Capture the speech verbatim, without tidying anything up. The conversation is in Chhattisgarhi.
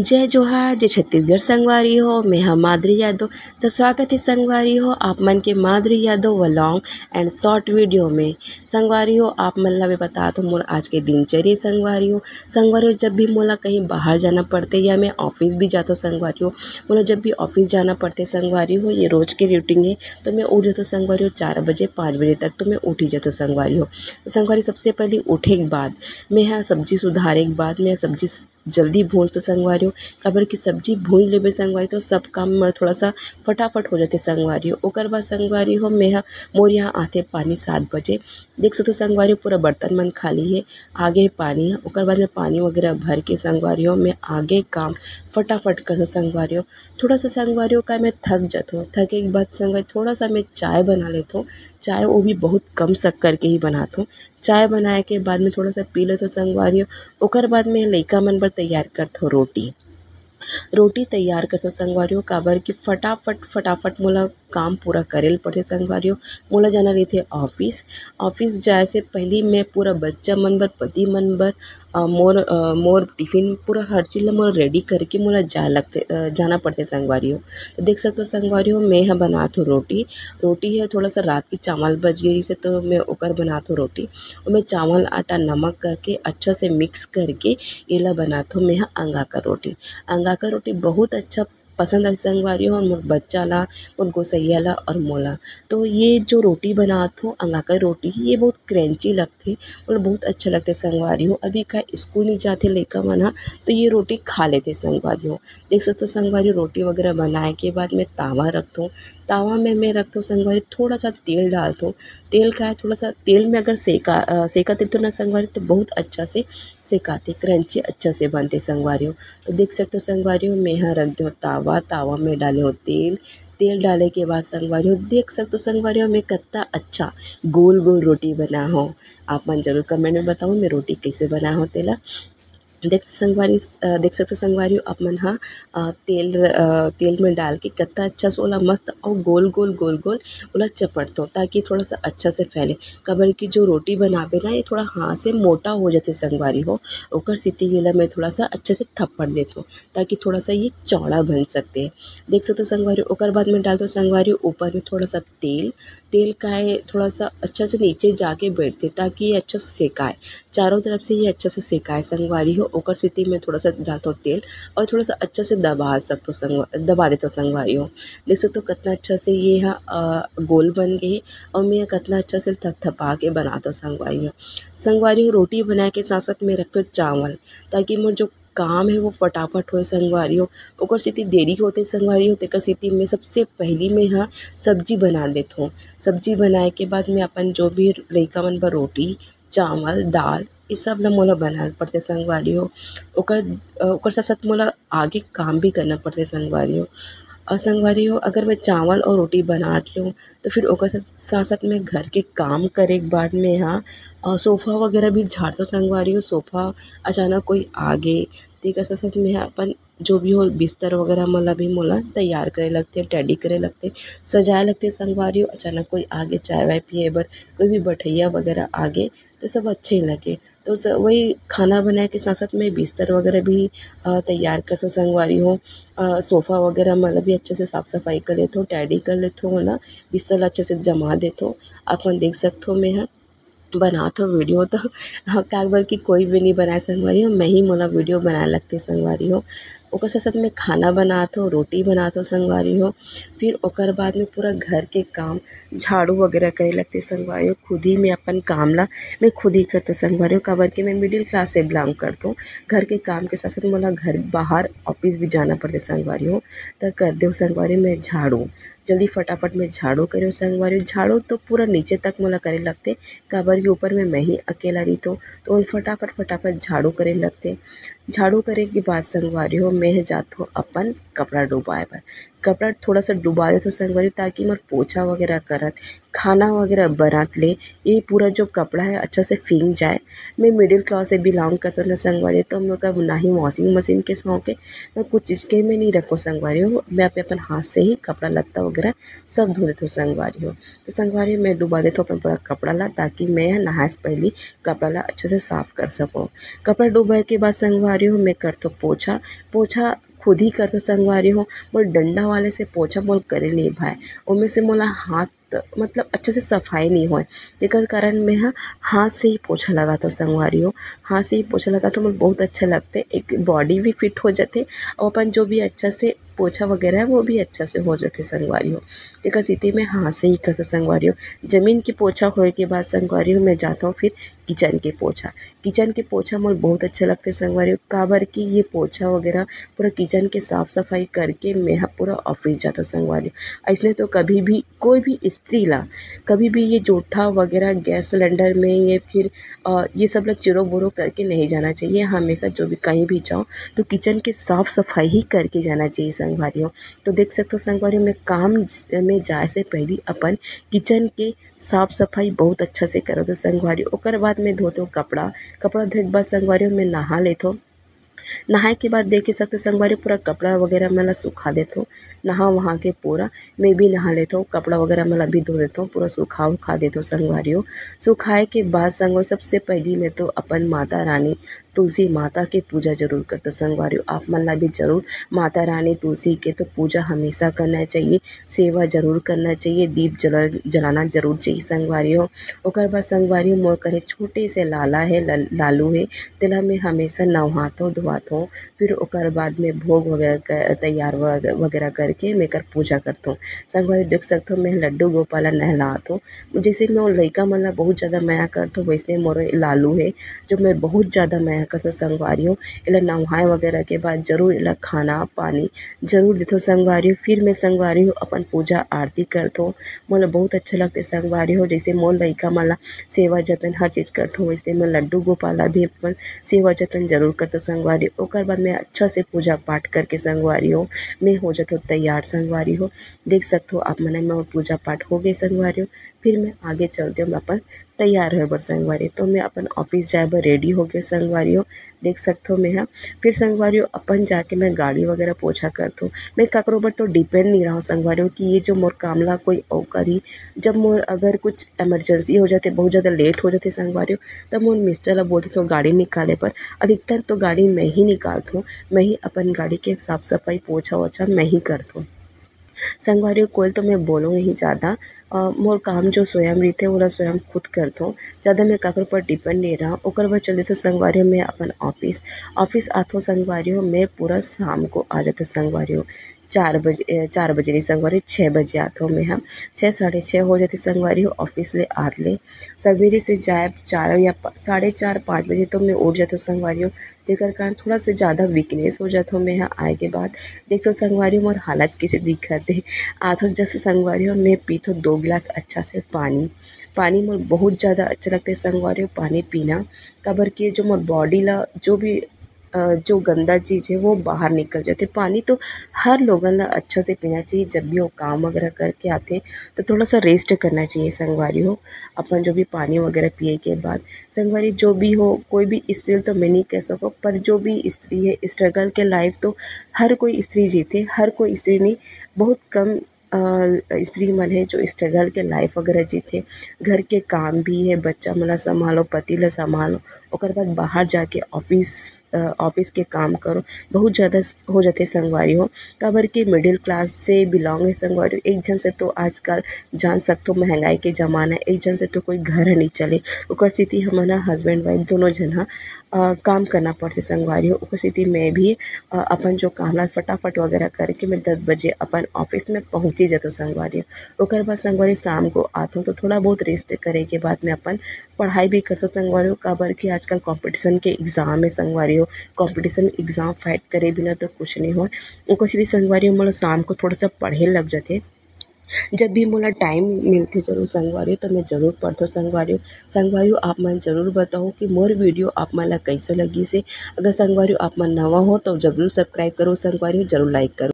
जय जोहार, जय छत्तीसगढ़ संगवारी हो, मैं हा माधुरी यादव। तो स्वागत है संगवारी हो आप मन के Madhuri Yadav vlog and short video में। संगवारी हो, आप मन ला मैं बतात हों मोर आज के दिनचर्या संगवारी हो। संगवारी हो, जब भी मोला कहीं बाहर जाना पड़थे या मैं office भी जाथों संगवारी हो, मोला जब भी office जाना पड़थे संगवारी हो, ये रोज के routine है। तो मैं उठ जाथों संगवारी हो चार बजे, पाँच बजे तक तो मैं उठ ही जाथों संगवारी हो। तो संगवारी, सबसे पहले उठे के बाद मैं हा सब्जी सुधारे के बाद मैं सब्जी जल्दी भूंजथों संगवारी हो, काबर कि सब्जी भूंज लेबे संगवारी तो सब काम मोर थोड़ा सा फटाफट हो जाथे संगवारी हो। ओकर बाद संगवारी हो, मैं हा, मोर यहाँ आथे पानी सात बजे। देख सकथो संगवारी हो, पूरा बर्तन मन खाली है, आगे है पानी है। ओकर बाद में पानी वगैरह भर के संगवारी हो, मैं आगे काम फटाफट करथों संगवारी हो। थोड़ा सा संगवारी हो, का मैं थक जाथों, थके के बाद संगवारी थोड़ा सा मैं चाय बना लेथों। चाय वो भी बहुत कम शक्कर के ही बनाथों। चाय बनाए के बाद में थोड़ा सा पी लेथों संगवारी हो। ओकर बाद में लइका मन बर तैयार करथों रोटी। रोटी तैयार करथों संगवारी हो, काबर कि फटाफट, फटाफट मोला काम पूरा करे ल पड़थे संगवारी हो। मोला जाना रहिथे office। Office जाए से पहली मैं पूरा बच्चा मन बर, पति मन बर, अ, मोर, अ, मोर tiffin पूरा हर चीज ला मोला ready करके मोला जाए लगथे, अ, जाना पड़थे संगवारी हो। तो देख सकथो संगवारी हो, मैं हा बनाथों रोटी। रोटी है थोड़ा सा रात के चावल बच गए से तो मैं ओकर बनाथों रोटी। ओमे चावल, आटा, नमक करके अच्छा से mix करके एला बनाथों मैं हा अंगाकर रोटी। अंगाकर रोटी बहुत अच्छा पसंद आथे संगवारी हो, और मोर बच्चा ला, मोर गोसैया ला और मोला। तो ये जो रोटी बनाथों अंगाकर रोटी, ये बहुत crunchy लगथे और बहुत अच्छा लगथे संगवारी हो। अभी का स्कूल नहीं जाथे लइका मन हा, तो ये रोटी खा लेथे संगवारी हो। देख सकथो संगवारी हो, रोटी वगैरह बनाए के बाद मैं तावा रखथों। तावा में मैं रखथों संगवारी, थोड़ा सा तेल डालथों। तेल का है, थोड़ा सा तेल में अगर सेका, अ, सेकत रहिथो ना संगवारी, तो बहुत अच्छा से सेकाथे, crunchy अच्छा से बनथे संगवारी हो। तो देख सकथो संगवारी हो, मैं हा रख देव तावा, तावा में डाले हों तेल। तेल डाले के बाद संगवारी हो, देख सकथो संगवारी हो, मैं कत्ता अच्छा गोल गोल रोटी बनाए हों। आप मन जरूर comment में बताओ मैं रोटी कैसे बनाए हों तेला। देख संगवारी, अ, देख सकथो संगवारी हो, आप मन हा, अ, तेल, अ, तेल में डाल के कत्ता अच्छा से ओला मस्त अउ गोल गोल, गोल गोल ओला चपटथों, ताकि थोड़ा सा अच्छा से फैले। काबर कि जो रोटी बनाबे ना, ये थोड़ा हाथ से मोटा हो जाथे संगवारी हो, ओकर सेती एला मैं थोड़ा सा अच्छा से थप्पड़ देथों, ताकि थोड़ा सा ये चौड़ा बन सकथे। देख सकथो संगवारी हो, ओकर बाद में डालथों संगवारी हो ऊपर में थोड़ा सा तेल। तेल का है, थोड़ा सा अच्छा से नीचे जाके बैठथे, ताकि ये अच्छा से सेकाए, चारों तरफ से ये अच्छा से सेकाए संगवारी हो। ओकर सेती मैं थोड़ा सा डालथों तेल और थोड़ा सा अच्छा से दबा सकथों संगवा-, दबा देथों संगवारी हो। देख सकथो कतना अच्छा से ये हा, अ, गोल बन गए हे और मैं कतना अच्छा से थपथपा के बनाथों संगवारी हो। संगवारी हो, रोटी बनाए के साथ साथ मैं रखथों चावल, ताकि मोर जो काम है वो फटाफट होए संगवारी हो। ओकर सेती देरी होथे संगवारी हो, तेकर सेती मैं सबसे पहली मैं हा सब्जी बना लेथों। सब्जी बनाए के बाद मैं अपन जो भी लइका मन बर रोटी, चावल, दाल, ये सब ला मोला बनाए ल पड़थे संगवारी हो। ओकर, अ, ओकर साथ साथ मोला आगे काम भी करना पड़थे संगवारी हो। और संगवारी हो, अगर मैं चावल और रोटी बना लेहूँ, तो फिर ओकर साथ, साथ साथ में घर के काम करे के बाद में हा, अ, सोफा वगैरह भी झाड़थों संगवारी हो। सोफा अचानक कोई आ गे, तेकर साथ साथ में हा अपन जो भी हो बिस्तर वगैरह मन ला भी मोला तैयार करे लगथे, tidy करे लगथे, सजाए लगथे संगवारी हो। अचानक कोई आ गे चाय वाय पिए बर, कोई भी बठैया वगैरह आ गे, तो सब अच्छा ही लगे। तो स-, वही खाना बनाए के साथ साथ में बिस्तर वगैरह भी, अ, तैयार करथों संगवारी हो। अ, सोफा वगैरह मन ला भी अच्छे से साफ सफाई कर लेथों, tidy कर लेथों, है ना, बिस्तर ला अच्छे से जमा देथों। अपन देख सकथो मैं हा बनाथों video तो, हाँ, काबर कि कोई भी नहीं बनाए संगवारी हो, मैं ही मोला video बनाए लगथे संगवारी हो। ओकर साथ साथ में खाना बनाथों, रोटी बनाथों संगवारी हो। फिर ओकर बाद में पूरा घर के काम, झाड़ू वगैरह करे लगथे संगवारी हो। खुद ही मैं अपन काम ला मैं खुद ही करथों संगवारी हो, काबर कि मैं middle class से belong करथों। घर के काम के साथ साथ मोला घर बाहर office भी जाना पड़थे संगवारी हो, त कर देव संगवारी मैं झाड़ू। जल्दी फटाफट में झाड़ू करेव संगवारी हो। झाड़ू तो पूरा नीचे तक मोला करे लगथे, काबर के ऊपर में मैं ही अकेला रहिथों, तो फटाफट फटाफट झाड़ू करे लगथे। झाड़ू करे के बाद संगवारी हो, मैं जाथों अपन कपड़ा डुबाए बर। कपड़ा थोड़ा सा डुबा देथों संगवारी, ताकि मोर पोछा वगैरह करत, खाना वगैरह बनत ले ये पूरा जो कपड़ा है अच्छा से फींग जाए। मैं मिडिल क्लास से बिलोंग करथों ना संगवारी, तो मोर का ना ही वॉशिंग मशीन के शौक है, ना कुछ चीज़ के मैं नहीं रखों संगवारी हो। मैं अपने अपन हाथ से ही कपड़ा लत्ता वगैरह सब धो देथों संगवारी हो। तो संगवारी हो, मैं डुबा देथों अपन पूरा कपड़ा ला, ताकि मैं ह नहाए से पहली कपड़ा ला अच्छा से साफ कर सकूँ। कपड़ा डुबाए के बाद संगवारी हो, मैं करथों पोछा। पोछा खुद ही करथों संगवारी हो। मोर डंडा वाले से पोछा मोर करे नहीं भाए, ओमे से मोला हाथ, मतलब अच्छा से सफाई नहीं होए, तेकर कारण मैं ह हाथ से ही पोछा लगाथों संगवारी हो। हाथ से ही पोछा लगाथों, मोला बहुत अच्छा लगथे, एक बॉडी भी फिट हो जाथे और अपन जो भी अच्छा से पोछा वगैरह है वो भी अच्छा से हो जाथे संगवारी हो। तेकर सेती मैं हाथ से ही करथों संगवारी हो। जमीन के पोछा होए के बाद संगवारी हो, मैं जाथों फिर किचन के पोछा। किचन के पोछा मोला बहुत अच्छा लगथे संगवारी हो, काबर कि ये पोछा वगैरह पूरा किचन के साफ सफाई करके मैं ह पूरा ऑफिस जाथों संगवारी हो। अइसने तो कभी भी कोई भी स्त्री ला कभी भी ये जोठा वगैरह गैस सिलेंडर में या फिर, अ, ये सब ला चिरो बुरो करके नहीं जाना चाहिए। हमेशा जो भी कहीं भी जाओ तो किचन के साफ सफाई ही करके जाना चाहिए संगवारी हो। तो देख सकथों संगवारी हो, मैं काम ज-, में जाए से पहली अपन किचन के साफ सफाई बहुत अच्छा से करथों संगवारी हो। ओकर बाद मैं धोथों कपड़ा, कपड़ा धोए के बाद संगवारी हो, मैं नहा लेथों। नहाए के बाद देख सकथों संगवारी हो, पूरा कपड़ा वगैरह मन ला सुखा देथों। नहा वहा के पूरा मैं भी नहा लेथों, कपड़ा वगैरह मन ला भी धो देथों, पूरा सुखा उखा देथों संगवारी हो। सुखाए के बाद संगवारी, सबसे पहली मैं तो अपन माता रानी तुलसी माता के पूजा जरूर करथों संगवारी हो। आप मन ला भी जरूर माता रानी तुलसी के तो पूजा हमेशा करना चाहिए, सेवा जरूर करना चाहिए, दीप जला-, जलाना जरूर चाहिए संगवारी हो। ओकर बाद संगवारी हो, मोर करे छोटे से लाला है, लल-, लालू है, तेला मैं हमेशा नहाथों धोवाथों। फिर ओकर बाद में भोग वगैरह क-, तैयार वग-, वगैरह करके मैं एकर पूजा करथों। संगवारी देख सकथों, मैं लड्डू गोपाल ला नहलाथों। जैसे मैं वो लइका मन ला बहुत ज़्यादा मया करथों, वैसने मोर लालू है, जो मैं बहुत ज़्यादा मया करथों संगवारी हो। एला नहाए वगैरह के बाद जरूर एला खाना पानी जरूर देथों संगवारी हो। फिर मैं संगवारी हो अपन पूजा आरती करथों। मोला बहुत अच्छा लगथे संगवारी हो, जैसे मोर लइका मन ला सेवा जतन हर चीज़ करथों, वैसे मैं लड्डू गोपाल ला भी अपन सेवा जतन जरूर करथों संगवारी हो। ओकर बाद मैं अच्छा से पूजा पाठ करके संगवारी हो, मैं हो जाथों तैयार संगवारी हो। देख सकथों आप मन, मैं पूजा पाठ हो गए संगवारी हो। फिर मैं आगे चलते हो, मैं अपन तैयार होए बर संगवारी हो। तो मैं अपन ऑफिस जाए बर रेडी हो गए संगवारी हो। देख सकथों मैं ह फिर संगवारी हो, अपन जाके मैं गाड़ी वगैरह पोछा करथों। मैं काकरो बर तो डिपेंड नहीं रहों संगवारी हो कि ये जो मोर काम ला कोई और करी। जब मोर अगर कुछ इमरजेंसी हो जाथे, बहुत ज़्यादा लेट हो जाथे संगवारी हो, तब मोर मिस्टर ला बोल देथों गाड़ी निकाले बर। अधिकतर तो गाड़ी मैं ही निकालथों, मैं ही अपन गाड़ी के साफ सफाई पोछा वोछा मैं ही करथों। संगवारी हो, कोई तो मैं बोलों नहीं ज़्यादा, अ, मोर काम जो स्वयं रहिथे, ओला स्वयं खुद करथों। ज़्यादा मैं काकरो पर डिपेंड नहीं रहा। ओकर बाद चल देथों संगवारी हो, मैं अपन ऑफिस, ऑफिस आथों संगवारी हो, मैं पूरा शाम को आ जाथों संगवारी हो। चार बजे, अ, चार बजे नहीं संगवारी हो, छः बजे आथों मैं ह। छः, साढ़े छः हो जाथे संगवारी हो, ऑफिस ले आत ले। सवेरे से जाए चार या प-, साढ़े चार, पाँच बजे तो मैं उठ जाथों संगवारी हो। तेकर कारण थोड़ा सा ज़्यादा वीकनेस हो जाथों मैं ह आए के बाद। देख तो संगवारी हो, मोर हालत कैसे दिखत हे। आथों जैसे संगवारी हो, मैं पीथों दो गिलास अच्छा से पानी। पानी मोर बहुत ज़्यादा अच्छा लगथे संगवारी हो, पानी पीना। काबर कि जो मोर बॉडी ला जो भी, अ, जो गंदा चीज़ है, वो बाहर निकल जाथे। पानी तो हर लोगन ला अच्छा से पीना चाहिए। जब भी वो काम वगैरह करके आथे, तो थोड़ा सा रेस्ट करना चाहिए संगवारी हो। अपन जो भी पानी वगैरह पिए के बाद संगवारी, जो भी हो, कोई भी स्त्री तो मैं नहीं कह सकों, पर जो भी स्त्री है, स्ट्रगल के लाइफ तो हर कोई स्त्री जीथे, हर कोई स्त्री नहीं, बहुत कम, अ, स्त्री मन है जो स्ट्रगल के लाइफ वगैरह जीथे। घर के काम भी है, बच्चा मन ला संभालो, पति ला संभालो, ओकर बाद बाहर जाके ऑफिस, अ, ऑफिस के काम करो, बहुत ज़्यादा स-, हो जाथे संगवारी हो। काबर के मिडिल क्लास से बिलोंग है संगवारी हो। एक झन से तो आजकल जान सकथो महंगाई के ज़माना, एक झन से तो कोई घर ह नहीं चले। ओकर सेती हमन ह हस्बैंड वाइफ दोनों झन ह, अ, काम करना पड़थे संगवारी हो। ओकर सेती मैं भी, अ, अपन जो काम ला फटाफट वगैरह करके मैं दस बजे अपन ऑफिस में पहुँची जाथों संगवारी हो। ओकर बाद संगवारी शाम को आथों तो थोड़ा बहुत रेस्ट करे के बाद मैं अपन पढ़ाई भी करथों संगवारी हो, काबर कि आजकल कॉम्पिटिशन के एग्जाम है संगवारी हो। कॉम्पिटिशन एग्जाम फाइट करे बिना तो कुछ नहीं होय। ओकर सेती संगवारी हो, मोला शाम को थोड़ा सा पढ़े लग जाथे। जब भी मोला टाइम मिलथे जरूर संगवारी हो, तो मैं जरूर पढ़थों संगवारी हो। संगवारी हो, आप मन जरूर बताओ कि मोर वीडियो आप मन ला कैसे लगिस हे। अगर संगवारी हो आप मन नवा हो तो जरूर सब्सक्राइब करो संगवारी हो, जरूर लाइक करो।